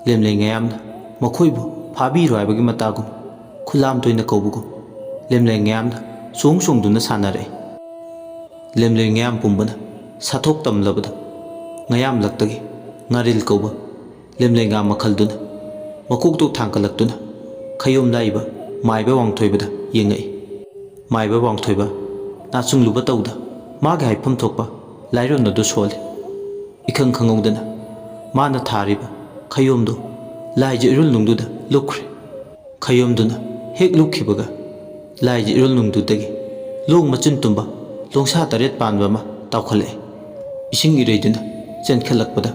ꯂꯦꯝꯂꯩ ꯉꯌꯥꯝꯅ ꯃꯈꯣꯏꯕꯨ ꯐꯥꯕꯤꯔꯣ ꯍꯥꯏꯕꯒꯤ ꯃꯇꯥꯒꯨꯝ, ꯈꯨꯂꯥꯝ ꯇꯣꯏꯅ ꯀꯧꯕꯒꯨꯝ, ꯂꯦꯝꯂꯩ ꯉꯌꯥꯝꯅ ꯆꯣꯡ ꯆꯣꯡꯗꯨꯅ ꯁꯥꯟꯅꯔꯛꯏ꯫ ꯂꯦꯝꯂꯩ ꯉꯌꯥꯝ ꯄꯨꯝꯕꯅ ꯁꯥꯊꯣꯛ ꯇꯝꯂꯕꯗ, ꯉꯌꯥꯝꯂꯛꯇꯒꯤ ꯉꯥꯔꯤꯜ ꯀꯧꯕ ꯂꯦꯝꯂꯩ ꯉꯥ ꯃꯈꯜꯗꯨꯅ ꯃꯀꯣꯛꯇꯨ ꯊꯥꯡꯒꯠꯂꯛꯇꯨꯅ ꯈꯌꯣꯝ ꯂꯥꯛꯏꯕ ꯃꯥꯏꯕ ꯋꯥꯡꯊꯣꯏꯕꯗ ꯌꯦꯡꯉꯛꯏ꯫ ꯃꯥꯏꯕ ꯋꯥꯡꯊꯣꯏꯕ ꯅꯥꯆꯨꯡꯂꯨꯕ ꯇꯧꯗ ꯃꯥꯒꯤ ꯍꯥꯏꯐꯝ ꯊꯣꯛꯄ ꯂꯥꯏꯔꯣꯟ ꯑꯗꯨ ꯁꯣꯜꯂꯤ꯫ ꯏꯈꯪ ꯈꯪꯍꯧꯗꯅ ꯃꯥꯅ ꯊꯥꯔꯤꯕ ꯈꯌꯣꯝꯗꯨ ꯂꯥꯏꯒꯤ ꯏꯔꯨꯜꯅꯨꯡꯗꯨꯗ ꯂꯨꯞꯈ꯭ꯔꯦ꯫ ꯈꯌꯣꯝꯗꯨꯅ ꯍꯦꯛ ꯂꯨꯞꯈꯤꯕꯒ ꯂꯥꯏꯒꯤ ꯏꯔꯨꯜꯅꯨꯡꯗꯨꯗꯒꯤ ꯂꯣꯡ ꯃꯆꯤꯟ ꯇꯨꯝꯕ ꯂꯣꯡꯁꯥ ꯇꯔꯦꯠ ꯄꯥꯟꯕ ꯑꯃ ꯇꯥꯎꯈꯠꯂꯛꯏ꯫ ꯏꯁꯤꯡ ꯏꯔꯩꯗꯨꯅ ꯆꯦꯟꯈꯠꯂꯛꯄꯗ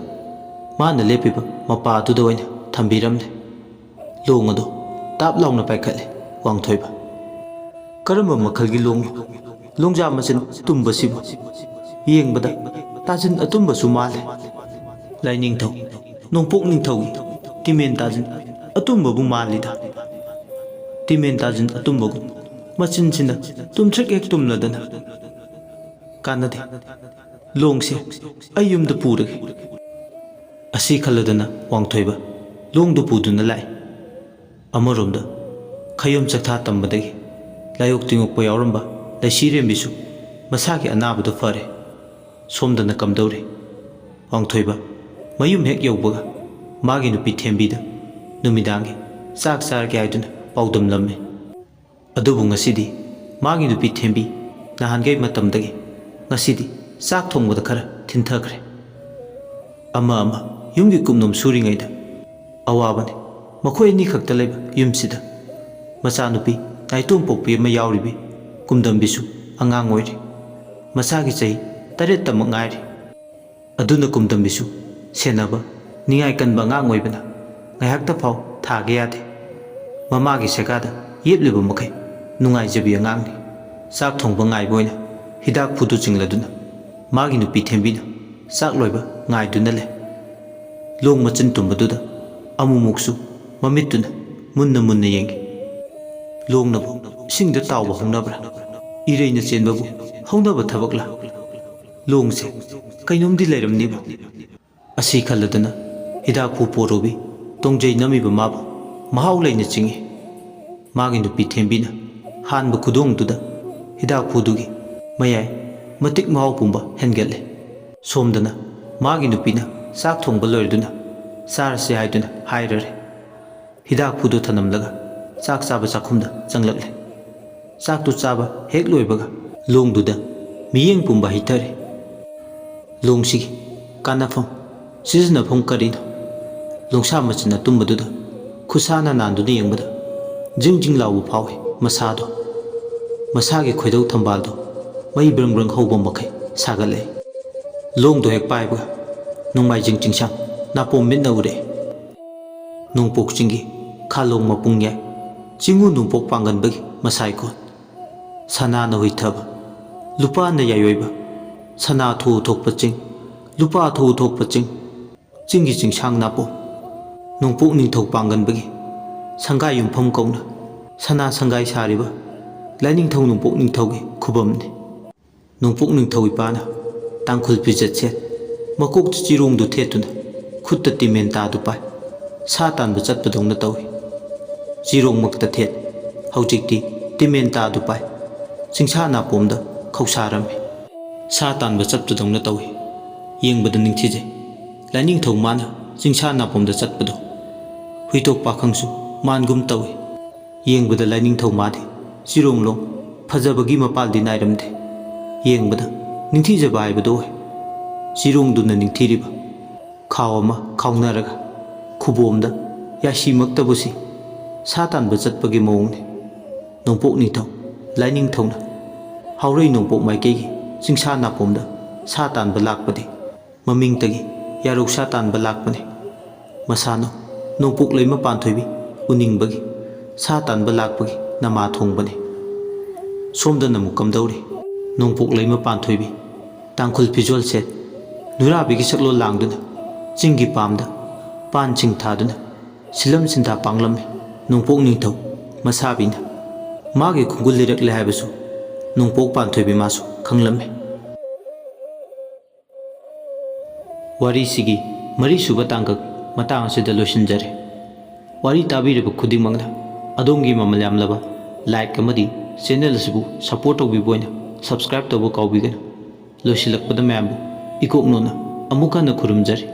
ꯃꯥꯅ ꯂꯦꯞꯄꯤꯕ ꯃꯄꯥ ꯑꯗꯨꯗ ꯑꯣꯏꯅ ꯊꯝꯕꯤꯔꯝꯂꯦ꯫ ꯂꯣꯡ ꯑꯗꯨ ꯇꯥꯞ ꯂꯥꯎꯅ ꯄꯥꯏꯈꯠꯂꯦ ꯋꯥꯡꯊꯣꯏꯕ꯫ "ꯀꯔꯝꯕ ꯃꯈꯜꯒꯤ ꯂꯣꯡꯅꯣ? ꯂꯣꯡꯖꯥ ꯃꯆꯤꯟ ꯇꯨꯝꯕꯁꯤꯕꯨ ꯌꯦꯡꯕꯗ ꯇꯥꯖꯤꯟ ꯑꯇꯨꯝꯕꯁꯨ ꯃꯥꯜꯂꯦ꯫ ꯂꯥꯏꯅꯤꯡꯊꯧ ꯅꯣꯡꯄꯣꯛ ꯅꯤꯡꯊꯧꯒꯤ ꯇꯤꯃꯦꯟ ꯇꯥꯖꯤꯟ ꯑꯇꯨꯝꯕꯕꯨ ꯃꯥꯜꯂꯤꯗ꯫ ꯇꯤꯃꯦꯟ ꯇꯥꯖꯤꯟ ꯑꯇꯨꯝꯕꯒꯨꯝ ꯃꯆꯤꯟꯁꯤꯅ ꯇꯨꯝꯊ꯭ꯔꯤꯛ ꯍꯦꯛ ꯇꯨꯝꯂꯗꯅ꯫ ꯀꯥꯟꯅꯗꯦ꯫ ꯂꯣꯡꯁꯦ ꯑꯩ ꯌꯨꯝꯗ ꯄꯨꯔꯒꯦ꯫" ꯑꯁꯤ ꯈꯜꯂꯗꯅ ꯋꯥꯡꯊꯣꯏꯕ ꯂꯣꯡꯗꯨ ꯄꯨꯗꯨꯅ ꯂꯥꯛꯏ꯫ ꯑꯃꯔꯣꯝꯗ ꯈꯌꯣꯝ ꯆꯥꯛꯊꯥ ꯇꯝꯕꯗꯒꯤ ꯂꯥꯏꯑꯣꯛ ꯇꯤꯡꯉꯣꯛꯄ ꯌꯥꯎꯔꯝꯕ ꯂꯩꯁꯤꯔꯦꯝꯕꯤꯁꯨ ꯃꯁꯥꯒꯤ ꯑꯅꯥꯕꯗꯨ ꯐꯔꯦ꯫ ꯁꯣꯝꯗꯅ ꯀꯝꯗꯧꯔꯤ? ꯋꯥꯡꯊꯣꯏꯕ ꯃꯌꯨꯝ ꯍꯦꯛ ꯌꯧꯕꯒ ꯃꯥꯒꯤ ꯅꯨꯄꯤ ꯊꯦꯝꯕꯤꯗ ꯅꯨꯃꯤꯗꯥꯡꯒꯤ ꯆꯥꯛ ꯆꯥꯔꯒꯦ ꯍꯥꯏꯗꯨꯅ ꯄꯥꯎꯗꯝꯂꯝꯃꯤ꯫ ꯑꯗꯨꯕꯨ ꯉꯁꯤꯗꯤ ꯃꯥꯒꯤ ꯅꯨꯄꯤ ꯊꯦꯝꯕꯤ ꯅꯍꯥꯟꯒꯩ ꯃꯇꯝꯗꯒꯤ ꯉꯁꯤꯗꯤ ꯆꯥꯛ ꯊꯣꯡꯕꯗ ꯈꯔ ꯊꯤꯟꯊꯈ꯭ꯔꯦ꯫ ꯑꯃ ꯑꯃ ꯌꯨꯝꯒꯤ ꯀꯨꯞꯅꯣꯝ ꯁꯨꯔꯤꯉꯩꯗ ꯑꯋꯥꯕꯅꯤ ꯃꯈꯣꯏ ꯑꯅꯤꯈꯛꯇ ꯂꯩꯕ ꯌꯨꯝꯁꯤꯗ꯫ ꯃꯆꯥꯅꯨꯄꯤ ꯅꯥꯏꯇꯣꯝ ꯄꯣꯛꯄꯤ ꯑꯃ ꯌꯥꯎꯔꯤꯕꯤ ꯀꯨꯝꯗꯝꯕꯤꯁꯨ ꯑꯉꯥꯡ ꯑꯣꯏꯔꯤ꯫ ꯃꯁꯥꯒꯤ ꯆꯍꯤ ꯇꯔꯦꯠꯇꯃꯛ ꯉꯥꯏꯔꯤ꯫ ꯑꯗꯨꯅ ꯀꯨꯝꯗꯝꯕꯤꯁꯨ ꯁꯦꯟꯅꯕ ꯅꯤꯡꯉꯥꯏ ꯀꯟꯕ ꯑꯉꯥꯡ ꯑꯣꯏꯕꯅ ꯉꯥꯏꯍꯥꯛꯇ ꯐꯥꯎ ꯊꯥꯒꯦ ꯌꯥꯗꯦ꯫ ꯃꯃꯥꯒꯤ ꯁꯦꯀꯥꯗ ꯌꯦꯞꯂꯤꯕ ꯃꯈꯩ ꯅꯨꯡꯉꯥꯏꯖꯕꯤ ꯑꯉꯥꯡꯅꯤ꯫ ꯆꯥꯛ ꯊꯣꯡꯕ ꯉꯥꯏꯕ ꯑꯣꯏꯅ ꯍꯤꯗꯥꯛ ꯐꯨꯗꯨ ꯆꯤꯡꯂꯗꯨꯅ ꯃꯥꯒꯤ ꯅꯨꯄꯤ ꯊꯦꯝꯕꯤꯅ ꯆꯥꯛ ꯂꯣꯏꯕ ꯉꯥꯏꯗꯨꯅ ꯂꯩ꯫ ꯂꯣꯡ ꯃꯆꯤꯟ ꯇꯨꯝꯕꯗꯨꯗ ꯑꯃꯨꯛꯃꯨꯛꯁꯨ ꯃꯃꯤꯠꯇꯨꯅ ꯃꯨꯟꯅ ꯃꯨꯟꯅ ꯌꯦꯡꯏ꯫ ꯂꯣꯡꯅꯕꯨ ꯏꯁꯤꯡꯗ ꯇꯥꯎꯕ ꯍꯧꯅꯕ꯭ꯔꯥ? ꯏꯔꯩꯅ ꯆꯦꯟꯕꯕꯨ ꯍꯧꯅꯕ ꯊꯕꯛꯂꯥ? ꯂꯣꯡꯁꯦ ꯀꯩꯅꯣꯝꯗꯤ ꯂꯩꯔꯝꯅꯤꯕꯨ꯫ ꯑꯁꯤ ꯈꯜꯂꯗꯅ ꯍꯤꯗꯥꯛ ꯐꯨ ꯄꯣꯔꯣꯕꯤ ꯇꯣꯡꯖꯩ ꯅꯝꯃꯤꯕ ꯃꯥꯕꯨ ꯃꯍꯥꯎ ꯂꯩꯅ ꯆꯤꯡꯏ꯫ ꯃꯥꯒꯤ ꯅꯨꯄꯤ ꯊꯦꯝꯕꯤꯅ ꯍꯥꯟꯕ ꯈꯨꯗꯣꯡꯗꯨꯗ ꯍꯤꯗꯥꯛꯐꯨꯗꯨꯒꯤ ꯃꯌꯥꯏ ꯃꯇꯤꯛ ꯃꯍꯥꯎ ꯄꯨꯝꯕ ꯍꯦꯟꯒꯠꯂꯦ꯫ ꯁꯣꯝꯗꯅ ꯃꯥꯒꯤ ꯅꯨꯄꯤꯅ ꯆꯥꯛ ꯊꯣꯡꯕ ꯂꯣꯏꯔꯗꯨꯅ ꯆꯥꯔꯁꯤ ꯍꯥꯏꯗꯨꯅ ꯍꯥꯏꯔꯔꯦ꯫ ꯍꯤꯗꯥꯛꯐꯨꯗꯨ ꯊꯅꯝꯂꯒ ꯆꯥꯛ ꯆꯥꯕ ꯆꯥꯛꯈꯨꯝꯗ ꯆꯪꯂꯛꯂꯦ꯫ ꯆꯥꯛꯇꯨ ꯆꯥꯕ ꯍꯦꯛ ꯂꯣꯏꯕꯒ ꯂꯣꯡꯗꯨꯗ ꯃꯤꯠꯌꯦꯡ ꯄꯨꯝꯕ ꯍꯩꯊꯔꯦ꯫ ꯂꯣꯡꯁꯤꯒꯤ ꯀꯥꯟꯅꯐꯝ, ꯁꯤꯖꯤꯟꯅꯐꯝ ꯀꯔꯤꯅꯣ? ꯂꯣꯡꯁꯥ ꯃꯆꯤꯟꯅ ꯇꯨꯝꯕꯗꯨꯗ ꯈꯨꯠꯁꯥꯅ ꯅꯥꯟꯗꯨꯅ ꯌꯦꯡꯕꯗ ꯖꯤꯡ ꯖꯤꯡ ꯂꯥꯎꯕ ꯐꯥꯎꯏ ꯃꯁꯥꯗꯣ꯫ ꯃꯁꯥꯒꯤ ꯈꯣꯏꯗꯧ ꯊꯝꯕꯥꯜꯗꯣ ꯃꯩ ꯕ꯭ꯔꯪ ꯕ꯭ꯔꯪ ꯍꯧꯕ ꯃꯈꯩ ꯁꯥꯒꯠꯂꯛꯏ꯫ ꯂꯣꯡꯗꯣ ꯍꯦꯛ ꯄꯥꯏꯕꯒ ꯅꯣꯡꯃꯥꯏꯖꯤꯡ ꯆꯤꯡꯁꯥꯡ ꯅꯥꯄꯣꯝ ꯃꯤꯠꯅ ꯎꯔꯛꯏ꯫ ꯅꯣꯡꯄꯣꯛ ꯆꯤꯡꯒꯤ ꯈꯥꯂꯣꯡ ꯃꯄꯨꯡ ꯌꯥꯏ, ꯆꯤꯡꯉꯨ ꯅꯣꯡꯄꯣꯛ ꯄꯥꯡꯒꯟꯕꯒꯤ ꯃꯁꯥꯏꯀꯣꯟ꯫ ꯁꯅꯥꯅ ꯍꯨꯏꯊꯕ, ꯂꯨꯄꯥꯅ ꯌꯥꯏꯑꯣꯏꯕ, ꯁꯅꯥ ꯊꯣꯛꯎ ꯊꯣꯛꯄ ꯆꯤꯡ, ꯂꯨꯄꯥ ꯊꯣꯛꯎ ꯊꯣꯛꯄ ꯆꯤꯡ, ꯆꯤꯡꯒꯤ ꯆꯤꯡꯁꯥꯡ ꯅꯥꯄꯣꯝ꯫ ꯅꯣꯡꯄꯣꯛ ꯅꯤꯡꯊꯧ ꯄꯥꯡꯒꯟꯕꯒꯤ ꯁꯪꯒꯥꯏ ꯌꯨꯝꯐꯝ ꯀꯧꯅ ꯁꯅꯥ ꯁꯪꯒꯥꯏ ꯁꯥꯔꯤꯕ ꯂꯥꯏꯅꯤꯡꯊꯧ ꯅꯣꯡꯄꯣꯛ ꯅꯤꯡꯊꯧꯒꯤ ꯈꯨꯕꯝꯅꯤ꯫ ꯅꯣꯡꯄꯣꯛ ꯅꯤꯡꯊꯧ ꯏꯄꯥꯅ ꯇꯥꯡꯈꯨꯜ ꯐꯤꯖꯦꯠꯁꯦ ꯃꯀꯣꯛꯇ ꯆꯤꯔꯣꯡꯗꯨ ꯊꯦꯠꯇꯨꯅ ꯈꯨꯠꯇ ꯇꯤꯃꯦꯟꯇꯥꯗꯨ ꯄꯥꯏ ꯁꯥ ꯇꯥꯟꯕ ꯆꯠꯄꯗꯧꯅ ꯇꯧꯏ꯫ ꯆꯤꯔꯣꯡꯃꯛꯇ ꯊꯦꯠ, ꯍꯧꯖꯤꯛꯇꯤ ꯇꯤꯃꯦꯟꯇꯥꯗꯨ ꯄꯥꯏ ꯆꯤꯡꯁꯥ ꯅꯥꯄꯣꯝꯗ ꯈꯧꯁꯥꯔꯝꯃꯤ꯫ ꯁꯥ ꯇꯥꯟꯕ ꯆꯠꯄꯗꯧꯅ ꯇꯧꯏ꯫ ꯌꯦꯡꯕꯗ ꯅꯤꯡꯊꯤꯖꯩ꯫ ꯂꯥꯏꯅꯤꯡꯊꯧ ꯃꯥꯅ ꯆꯤꯡꯁꯥ ꯅꯥꯄꯣꯝꯗ ꯆꯠꯄꯗꯣ ꯍꯨꯏꯇꯣꯛ ꯄꯥꯈꯪꯁꯨ ꯃꯥꯟꯒꯨꯝ ꯇꯧꯏ꯫ ꯌꯦꯡꯕꯗ ꯂꯥꯏꯅꯤꯡꯊꯧ ꯃꯥꯗꯤ ꯆꯤꯔꯣꯡꯂꯣꯡ ꯐꯖꯕꯒꯤ ꯃꯄꯥꯜꯗꯤ ꯅꯥꯏꯔꯝꯗꯦ꯫ ꯌꯦꯡꯕꯗ ꯅꯤꯡꯊꯤꯖꯕ ꯍꯥꯏꯕꯗꯨ ꯑꯣꯏ꯫ ꯆꯤꯔꯣꯡꯗꯨꯅ ꯅꯤꯡꯊꯤꯔꯤꯕ ꯈꯥꯎ ꯑꯃ ꯈꯥꯎꯅꯔꯒ ꯈꯨꯕꯣꯝꯗ ꯌꯥꯏꯁꯤꯃꯛꯇꯕꯨ ꯁꯤ ꯁꯥ ꯇꯥꯟꯕ ꯆꯠꯄꯒꯤ ꯃꯑꯣꯡꯅꯤ꯫ ꯅꯣꯡꯄꯣꯛ ꯅꯤꯡꯊꯧ ꯂꯥꯏꯅꯤꯡꯊꯧꯅ ꯍꯥꯎꯔꯩ ꯅꯣꯡꯄꯣꯛ ꯃꯥꯏꯀꯩꯒꯤ ꯆꯤꯡꯁꯥ ꯅꯥꯄꯣꯝꯗ ꯁꯥ ꯇꯥꯟꯕ ꯂꯥꯛꯄꯗꯤ ꯃꯃꯤꯡꯇꯒꯤ ꯌꯥꯔꯧ ꯁꯥ ꯇꯥꯟꯕ ꯂꯥꯛꯄꯅꯤ꯫ ꯃꯁꯥꯅ ꯅꯣꯡꯄꯣꯛ ꯂꯩꯃ ꯄꯥꯟꯊꯣꯏꯕꯤ ꯎꯅꯤꯡꯕꯒꯤ ꯁꯥ ꯇꯥꯟꯕ ꯂꯥꯛꯄꯒꯤ ꯅꯃꯥ ꯊꯣꯡꯕꯅꯤ꯫ ꯁꯣꯝꯗꯅ ꯑꯃꯨꯛ ꯀꯝꯗꯧꯔꯤ? ꯅꯣꯡꯄꯣꯛ ꯂꯩꯃ ꯄꯥꯟꯊꯣꯏꯕꯤ ꯇꯥꯡꯈꯨꯜ ꯐꯤꯖꯣꯜ ꯁꯦꯠ ꯅꯨꯔꯥꯕꯤꯒꯤ ꯁꯛꯂꯣꯟ ꯂꯥꯡꯗꯨꯅ ꯆꯤꯡꯒꯤ ꯄꯥꯝꯗ ꯄꯥꯟ ꯁꯤꯡ ꯊꯥꯗꯨꯅ ꯁꯤꯜꯂꯝ ꯁꯤꯟꯊꯥ ꯄꯥꯡꯂꯝꯃꯤ꯫ ꯅꯣꯡꯄꯣꯛ ꯅꯤꯡꯊꯧ ꯃꯁꯥꯕꯤꯅ ꯃꯥꯒꯤ ꯈꯣꯡꯒꯨꯜ ꯂꯤꯔꯛꯂꯦ ꯍꯥꯏꯕꯁꯨ ꯅꯣꯡꯄꯣꯛ ꯄꯥꯟꯊꯣꯏꯕꯤ ꯃꯥꯁꯨ ꯈꯪꯂꯝꯃꯤ꯫ ꯋꯥꯔꯤꯁꯤꯒꯤ ꯃꯔꯤꯁꯨꯕ ꯇꯥꯡꯀꯛ ꯃꯇꯥꯡ ꯑꯁꯤꯗ ꯂꯣꯏꯁꯤꯟꯖꯔꯦ꯫ ꯋꯥꯔꯤ ꯇꯥꯕꯤꯔꯤꯕ ꯈꯨꯗꯤꯡꯃꯛꯅ ꯑꯗꯣꯝꯒꯤ ꯃꯃꯜ ꯌꯥꯝꯂꯕ like ꯑꯃꯗꯤ channel ꯑꯁꯤꯕꯨ support ꯇꯧꯕꯤꯕ ꯑꯣꯏꯅ subscribe ꯇꯧꯕ ꯀꯥꯎꯕꯤꯒꯅꯨ꯫ ꯂꯣꯏꯁꯤꯜꯂꯛꯄꯗ ꯃꯌꯥꯝꯕꯨ ꯏꯀꯣꯛ ꯅꯣꯟꯅ ꯑꯃꯨꯛ ꯍꯟꯅ ꯈꯨꯔꯨꯝꯖꯔꯤ꯫